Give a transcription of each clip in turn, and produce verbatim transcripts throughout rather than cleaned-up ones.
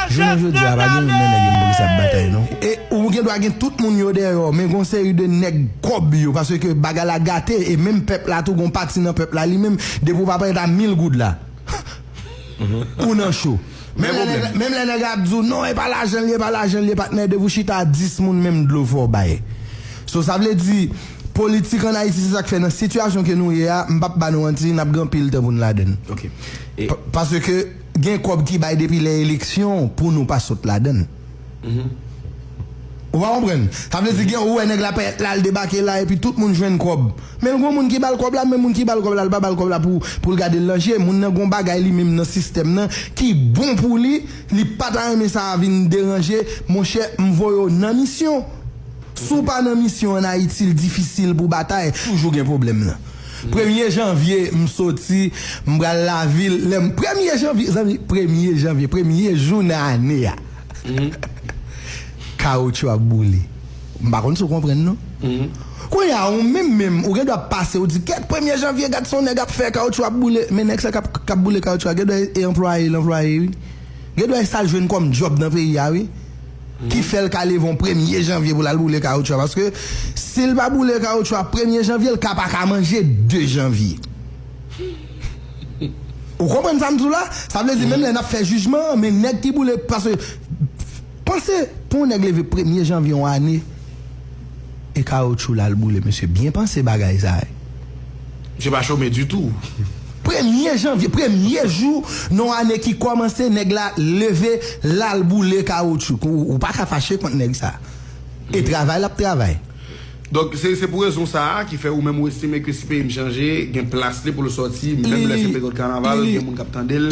Jounen jodi a, pa gen youn nan nèg yo m panse ap batay, non. E ou gen dwa gen tout moun yo dèyè w, men gon seri de nèg kòb yo, paske bagay la gate, e menm pèp la tou, gon pati nan pèp la li menm, depi w pa parèt a mil goud la, ou nan cho. Menm lè nèg, menm lè nèg ap di w, non, e pa lajan l ye, e pa lajan l ye, patnè, depi w chita a dis moun, menm dlo fò w bay. So, sa vle di, politik ann Ayiti, se sa k fè nan sitiyasyon ke nou ye a, m p ap ba nou manti, n ap gen anpil tan pou n ladann. Ok. E Pa-, paske gen kòb ki bay depi lè eleksyon pou nou pa sot ladann. Ou pa konprann? Sa vle di gen ou wè nèg la pèt la, l debake la, epi tout moun jwenn kòb. Men l gon moun ki ba l kòb la, men moun ki ba l kòb la, l pa ba l kòb la pou, pou l gade l nan je. Moun nan gon bagay li menm nan sistèm nan ki bon pou li, li pa ta renmen sa a vin deranje. Monchè, m voye w nan misyon. Si w pa nan misyon ann Ayiti, l difisil pou batay. Toujou gen pwoblèm nan. Premye janvye, m soti, m pral lavil. Lè m, premye janvye, zanmi, premye janvye, premye jou nan ane a, kawotchou ap boule. M pa konn si w konprann, non. Kounye a, ou menm menm, ou gen dwa pase, ou di, kèt premye janvye, gad sa yon nèg ap fè, kawotchou ap boule. Men nèg sa k ap, k ap boule kawotchou a, gen dwa e anplwaye l anplwaye, wi. Gen dwa e sa l jwenn kòm djòb nan peyi a, wi. Ki fè l ka leve yon premye janvye pou l al boule kawotchou a. Paske si l pa boule kawotchou a premye janvye, l ka pa ka manje de janvye. Ou konprann sa m di w la? Sa vle di, menm lè n ap fè jijman an, men nèg ki boule, paske, panse, pou yon nèg leve premye janvye yon ane, e kawotchou l al boule, mesye, byen panse bagay sa a. Misye pa chome ditou. Premye janvye, premye jou nan yon ane ki kòmanse, nèg la leve, l al boule kawotchou. Ou, ou pa ka fache kont nèg sa. E travay l ap travay. Donk, se, se pou rezon sa a ki fè ou menm ou estime ke si peyi m chanje, gen plas li pou l sòti, menm lè se peryòd kanaval, gen moun k ap tande l,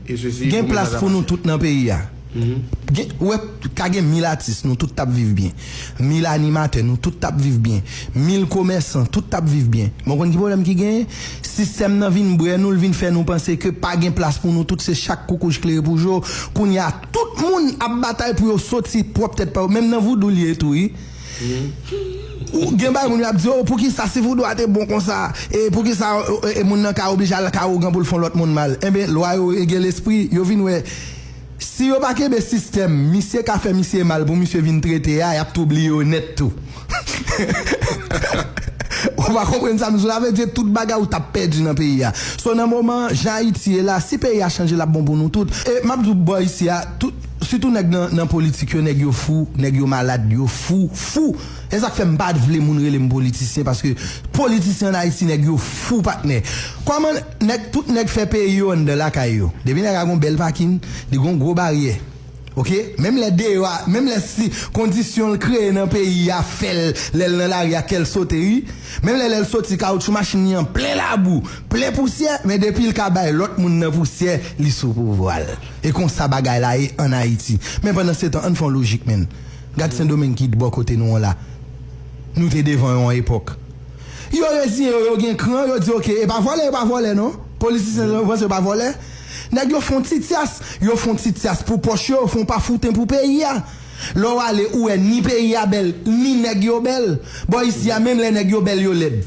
e sesi, gen plas pou nou tout nan peyi a. Gen, ou wè, ka gen mil atis, nou tout t ap viv byen. Mil animatè, nou tout t ap viv byen. Mil komèsan, tout t ap viv byen. Men w konn ki pwoblèm ki genyen? Sistèm nan vin brè nou, l vin fè nou panse ke pa gen plas pou nou tout, se chak koukouj klere pou je w. Kounye a, tout moun ap batay pou yo soti pwòp tèt pa yo. Menm nan voudou l ye tou, wi. Ou gen bay moun yo ap di, oh, poukisa si voudou a te bon konsa? E poukisa, e, e, moun nan ka oblije al ka ougan pou l fè yon lòt moun mal? Enben, lwa yo rege lespri, yo vin wè, si yo pa kenbe sistèm, misye ka fè misye mal pou misye vin trete a, y ap tou bliye yo nèt tou. Ou pa konprann sa m di w la, vle di tout bagay ou t ap pèdi nan peyi a. So, nan moman, jan Ayiti ye la, si peyi a chanje, l ap bon pou nou tout. E m ap di w bò isi a, tout, sitou nèg nan, nan politik yo, nèg yo fou, nèg yo malad, yo fou, fou. E sa k fè m pa t vle moun rele m politisyen, paske politisyen ann Ayiti, nèg yo fou, patnè. Kòman nèg, tout nèg fè peyi yo anndan lakay yo? Depi nèg la gon bèl pakin, li gon gwo baryè. Ok? Menm lè deyò a, menm lè si kondisyon l kreye nan peyi a fè l, lè l nan lari a, kè l sote, wi. Menm lè, lè l soti, kawotchou machin li an plen labou, plen pousyè, men depi l ka bay lòt moun nan pousyè, li sou pouvwa l. E konsa bagay la ye ann Ayiti. Men pandansetan, ann fè yon lojik, menn. Gad Sendomeng ki bò kote nou an la. Nou te devan yon epòk. Yo reziyen yo, yo gen kran, yo di, ok, e pa vòlè, yo pa vòlè, non. Politisyen yo panse yo pa vòlè. Nèg yo fè yon ti tyas, yo fè yon ti tyas pou pòch yo, yo fè yon pafouten pou peyi a. Lè w ale, ou wè ni peyi a bèl, ni nèg yo bèl. Bò isi a, menm lè nèg yo bèl, yo lèd.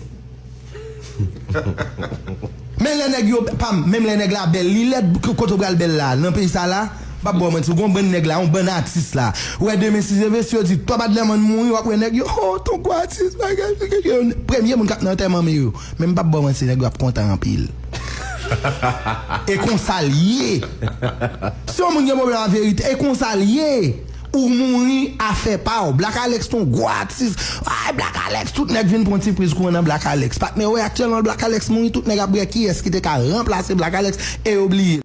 Men lè nèg yo, pam, menm lè nèg la bèl, li lèd, k-, kote w pral bèl la, nan peyi sa la, m p ap ba w manti, w gon bann nèg la, yon bann atis la. Ou wè demen si Sylvester yo di, twa bad lè mann mouri, w ap wè nèg yo, oh, ton gwo atis, bagay, premye moun k ap nan antèman men yo. Men m p ap ba w manti, nèg yo ap kontan anpil. E konsa l ye. Si yon moun gen pwoblèm a verite, e konsa l ye. Ou mouri, afè pa w. Black Alex t on gwo atis. Ay, Black Alex, tout nèg vin pran ti priz kouran nan Black Alex. Patnè, w wè aktyèlman Black Alex mouri, tout nèg ap wè kiyès ki te ka ranplase Black Alex, e yo bliye.